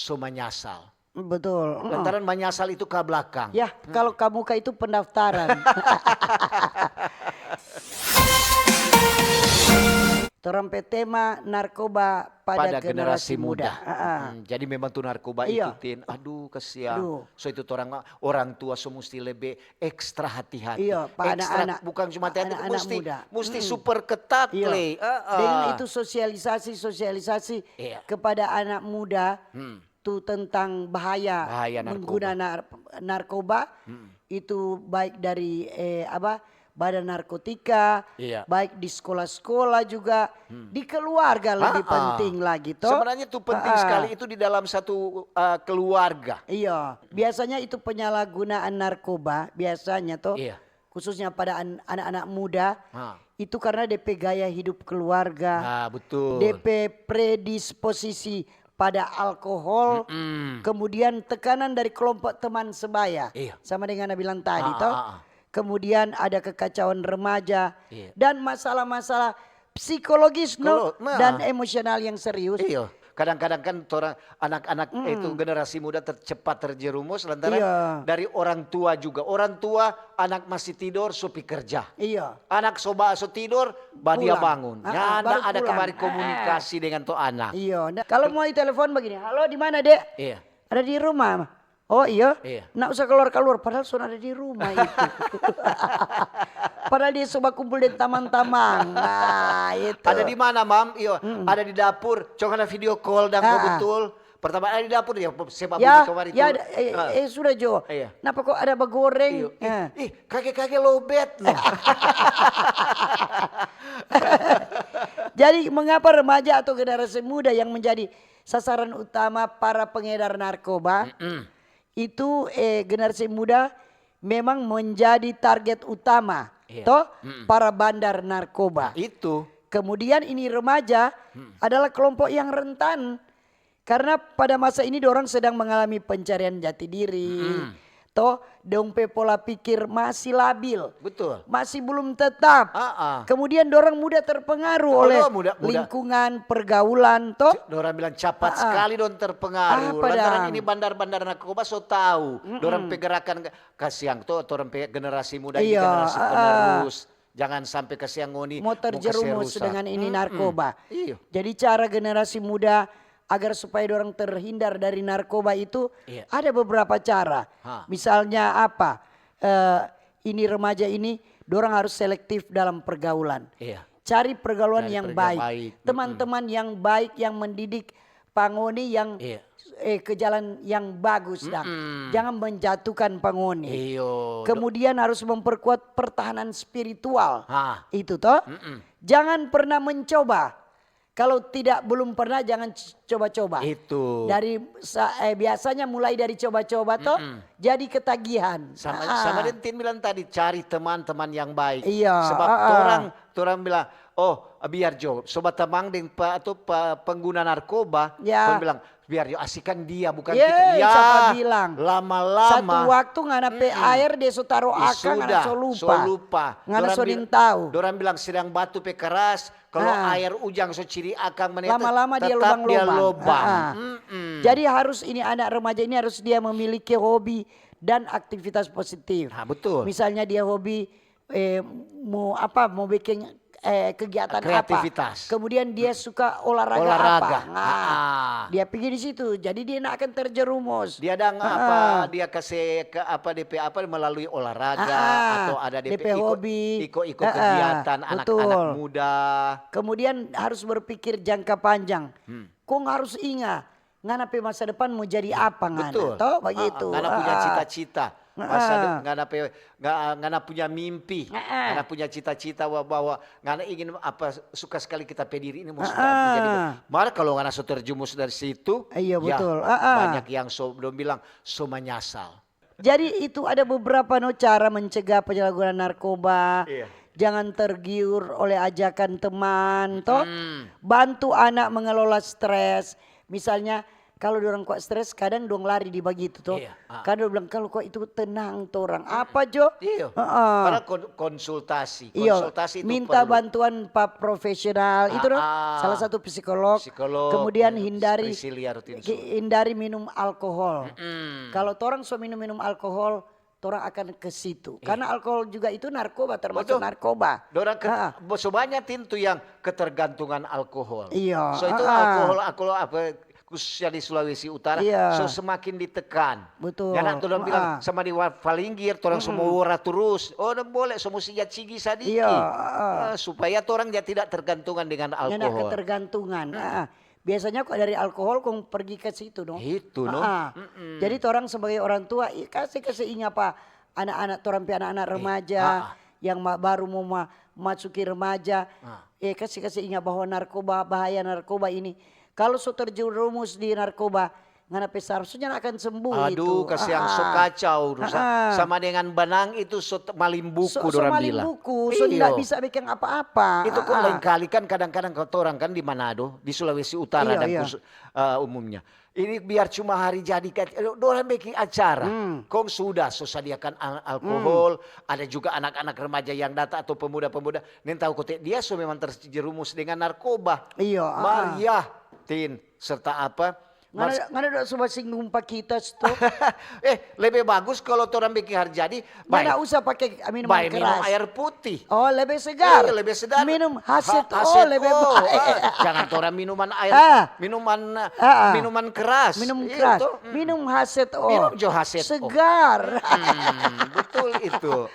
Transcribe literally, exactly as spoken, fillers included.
so manyasal. Betul. Heeh. Lantaran manyasal itu ka blakang. Ya, kalau ka muka itu pendaftaran. Torang pe tema narkoba pada, Pada generasi muda. Heeh. Hmm, jadi memang tu narkoba Iya. Itu, Tin, aduh kasiang. Aduh. So itu torang orang tua so musti lebe ekstra hati-hati. Iya, pa Ekstra, anak-anak, bukan cuma hati-hati, anak-anak musti muda. musti Mm-mm. super ketat Iya. le. Heeh. Dengan itu sosialisasi, sosialisasi Iya. kepada anak muda Hmm. tu tentang bahaya, Bahaya narkoba. Mengguna nar- narkoba Hmm. itu baik dari eh, apa Badan Narkotika, Iya. baik di sekolah-sekolah juga, Hmm. di keluarga lebih Ah, ah. Penting lagi toh. Sebenarnya itu penting Ah, ah. Sekali itu di dalam satu uh, keluarga. Iya, biasanya itu penyalahgunaan narkoba biasanya toh, Iya. Khususnya pada an- anak-anak muda, Ha. Itu karena depe gaya hidup keluarga, Ah, betul. Depe predisposisi pada alkohol, Mm-mm. Kemudian tekanan dari kelompok teman sebaya, Iya. Sama dengan Anda bilang tadi Ah, toh, ah, ah. Kemudian ada kekacauan remaja Iya. Dan masalah-masalah psikologis no, Kalau- nah. Dan emosional yang serius. Iyo, kadang-kadang kan orang anak-anak itu generasi muda ter, cepat terjerumus lantaran Iya. Dari orang tua juga. Orang tua anak masih tidor so pi kerja. Iya. Anak so ba so tidor, ba dia Pulang. bangun. Ah, ah, Nyanda baru ada pulang. Kemari Ah, ah. Komunikasi dengan to anak. Iya. Nah, kalau mau telepon begini, "Halo, di mana, Dek?" Iya. "Ada di rumah." "Oh, iya?" Iya. "Ndak usah keluar-keluar, padahal so ada di rumah itu." Padahal dia so bakumpul deng tamang-tamang. Nah, itu. Ada di mana, Mam? Iyo, ada di dapur. Coba ada video call dan Ah, ah. Betul. Pertama ada di dapur ya, sepak Ya, kemarin ya, itu. ada- eh, Ah. eh, sudah jo. Iya. Napa kok ada bagoreng? Iyo. Ih, Eh. ih, kage-kage lobet no. Jadi mengapa remaja atau generasi muda yang menjadi sasaran utama para pengedar narkoba? Itu eh, generasi muda memang menjadi target utama Iya. Toh para bandar narkoba. Itu. Kemudian ini remaja adalah kelompok yang rentan. Karena pada masa ini dorang sedang mengalami pencarian jati diri. Toh dong pe pola pikir masih labil. Betul. Masih belum tetap. Ah, ah. Kemudian dorang mudah terpengaruh Oh, oleh mudah, mudah. Lingkungan, pergaulan toh. Dorang bilang capat sekali dong terpengaruh. Apa Lantaran dang? Ini bandar-bandar narkoba so tahu. Dorang pe gerakan kasiang to, dorang pe generasi muda ini Iya, generasi ah, ah. Penerus. Jangan sampai kasiang ngoni Mau kase terjerumus rusak. Dengan ini narkoba. Iya. Jadi cara generasi muda agar supaya dorang terhindar dari narkoba itu Iya. Ada beberapa cara. Ha. Misalnya apa? Eh, ini remaja ini dorang harus selektif dalam pergaulan. Iya. Cari pergaulan Cari yang pergaulan baik. Baik. Teman-teman yang baik yang mendidik pa ngoni yang Iya. eh, ke jalan yang bagus dang. Jangan menjatuhkan pa ngoni. Iyo. Kemudian harus memperkuat pertahanan spiritual. Ha. Itu toh. Jangan pernah mencoba. Kalau tidak belum pernah jangan c- coba-coba. Itu. Dari sa- eh, biasanya mulai dari coba-coba toh jadi ketagihan. Sama Ah. sama deng Tin bilang tadi cari teman-teman yang baik. Iya, Sebab ah, ah. orang orang bilang, "Oh, biar jo, sobat teman deng pe, atau pe, pengguna narkoba." Ya. Orang bilang, "Biar jo asikan dia bukan Yeay, kita." Ya. Siapa bilang? Lama-lama. Satu waktu ngana pe air dia so taro Ih, akang ngana sudah, so lupa. So lupa. Ngana Dorang so bil- ding tahu. Dorang bilang sedang batu pe keras, kalau Ah. air ujang so ciri akang menete, Lama-lama dia tetap dia lubang-lubang. lobang. Ah, ah. Mm-mm. Jadi harus ini anak remaja ini harus dia memiliki hobi dan aktivitas positif. Ah, betul. Misalnya dia hobi eh, mau apa mau bikin eh, kegiatan Kreativitas. Apa. Kemudian dia suka olahraga, Olahraga. Apa. Nah, Ah. Dia pergi di situ. Jadi dia nak akan terjerumus. Dia dang apa dia kasih ke apa D P apa melalui olahraga Ah, ah. Atau ada D P D P hobi. Iko-iko Ah, ah. Kegiatan anak-anak Betul. Muda. Kemudian harus berpikir jangka panjang. Kong harus ingat, ngana pe masa depan mau jadi apa ngana? Betul. Toh begitu. Ah, ngana punya Ah, ah. Cita-cita. Masa Ah. de- ngana pe nga- ngana punya mimpi. Ah, ah. Ngana punya cita-cita bahwa, bahwa ngana ingin apa suka sekali kita pe diri ini mau suka Ah, jadi. ah. Mar kalau ngana so terjumus dari situ, Iya, ya, betul. Ah, ah. Banyak yang so dong bilang so manyasal. Jadi itu ada beberapa no cara mencegah penyalahgunaan narkoba. Iya. Jangan tergiur oleh ajakan teman, toh. Bantu anak mengelola stres. Misalnya Kalau dorang kwa stres, kadang dong lari di bagitu to. Iya, ah. Kadang dong bilang, "Kalau kwa itu tenang torang." Apa jo? Iyo. Heeh. Padahal kon- konsultasi. Iyo, Konsultasi itu minta perlu. Bantuan pa profesional itu dong. Ah, ah. Salah satu psikolog. Psikolog, Kemudian iya, hindari Priscilia Rutinsu. ki- hindari minum alkohol. Mm. Kalau torang so minum-minum alkohol, torang akan ke situ. Karena alkohol juga itu narkoba, termasuk Betul. Narkoba. Dorang ke, Ah. bo- so banyak tintu yang ketergantungan alkohol. Iya, So itu ah, ah. alkohol, alkohol apa khususnya di Sulawesi Utara, Iya. so semakin ditekan. Betul. Nyanda torang bilang Ah, ah. sama di wa- palinggir, torang so mo wara terus. Oh, dong boleh, so musti ja cigi sadiki. Iya, ah, ah. Ah, supaya torang ja tidak tergantungan dengan Nyanda alkohol. ketergantungan. Ah, ah. Biasanya kok dari alkohol kong pergi ke situ dong. Itu, no. Ah, ah. Jadi torang sebagai orang tua, i- kasih kasih inga pa anak-anak, torang pe anak-anak remaja ah, ah. yang ma- baru mau ma- masuki remaja. Ah. Eh, kasih kasih inga bahwa narkoba, bahaya narkoba ini. Kalau so terjerumus di narkoba, ngana pe saraf so nyanda akan sembuh itu. Aduh, kasihan, so Ah, ah. kacau, rusak. Ah, ah. Sama dengan banang itu so t- maling buku, So, so dorang maling bilang. buku, so Iyo. ndak bisa bikin apa-apa. Itu kok Ah, ah. Lain kali kan kadang-kadang kalau orang kan di Manado, di Sulawesi Utara Iya, dan iya. khusus, eh, umumnya. Ini biar cuma hari jadi, kat- eh, dorang bikin acara. Hmm. Kong sudah, so sadiakan al- alkohol, ada juga anak-anak remaja yang datang atau pemuda-pemuda. Neng tahu kote dia so memang terjerumus dengan narkoba. Iya, ah, ah. Maria, Tin, serta apa? Ngana, ngana da suba singgung pa kita sto. Eh, lebih bagus kalau torang bikin hari jadi. Ngana Baik. Usah pake minuman Baik, minum keras. Air putih. Oh, lebih segar. Iya, lebih segar. Minum haset, Ha- oh, lebih baik. Ah, jangan torang minuman air, Ah. minuman, Ah, ah. minuman keras. Minum Iya, keras. toh. Mm. Minum haset, oh. Minum jo haset, oh. Segar. Hmm, betul itu.